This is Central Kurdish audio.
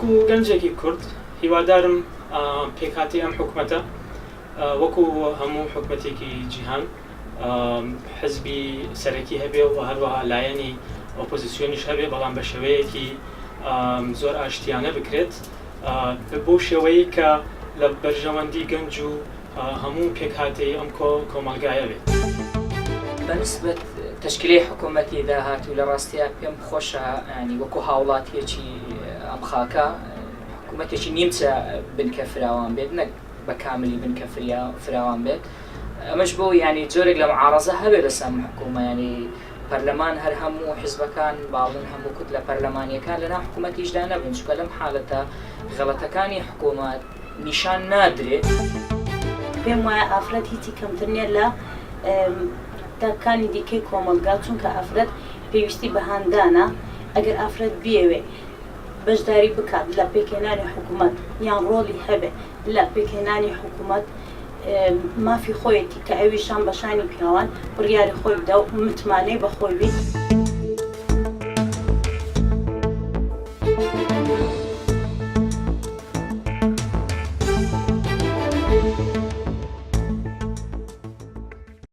وەکو گەنجێکی کورد هیوادارم پێکهاتەی ئەم حکومەتە وەکو هەموو حکومەتێکی جیهان حزبی سەرەکی هەبێ و هەروەها لایەنی ئۆپۆزیسیۆنیش هەبێ، بەڵام بە شێوەیەکی زۆر ئاشتیانە بکرێت بەو شێوەیەی کە لە بەرژەوەندی گەنج و هەموو پێکهاتەی ئەم کۆمەڵگایە بێت. بە نسبەت تەشکیلەی حکوومەتی داهاتوو لە ڕاستیا پێم خۆشە یانی وەکوو هاوڵاتییەکی ئەم خاکە حکوومەتێکی نیمچە بنکە فراوان بێت نەک بە کاملی بنکە فراوان بێت ئەمەش بۆ یانی جۆرێک لە معارەزە هەبێت لەسەر ئەم حکوومە یانی پەرلەمان هەر هەموو حزبەکان باڵن هەموو کوتلە پەرلەمانیەکان لەناو حکوومەتیشدا نەبن چونکە لەم حالەتە غەڵەتەکانی حکوومەت نیشان نادرێ. پێم وایە ئافرەت هیچی کەمتر نیە لە تاکانی دیکەی کۆمەڵگا، چونکە ئافرەت پێویستی بە هاندانە، ئەگەر ئافرەت بیەوێ بەشداری بکات لە پێکهێنانی حکومەت یان ڕۆڵی هەبێ لە پێکهێنانی حکومەت مافی خۆیەتی کە ئەویش شان بە شانی پیاوان بڕیاری خۆی بدا و متمانەی بە خۆی بیت.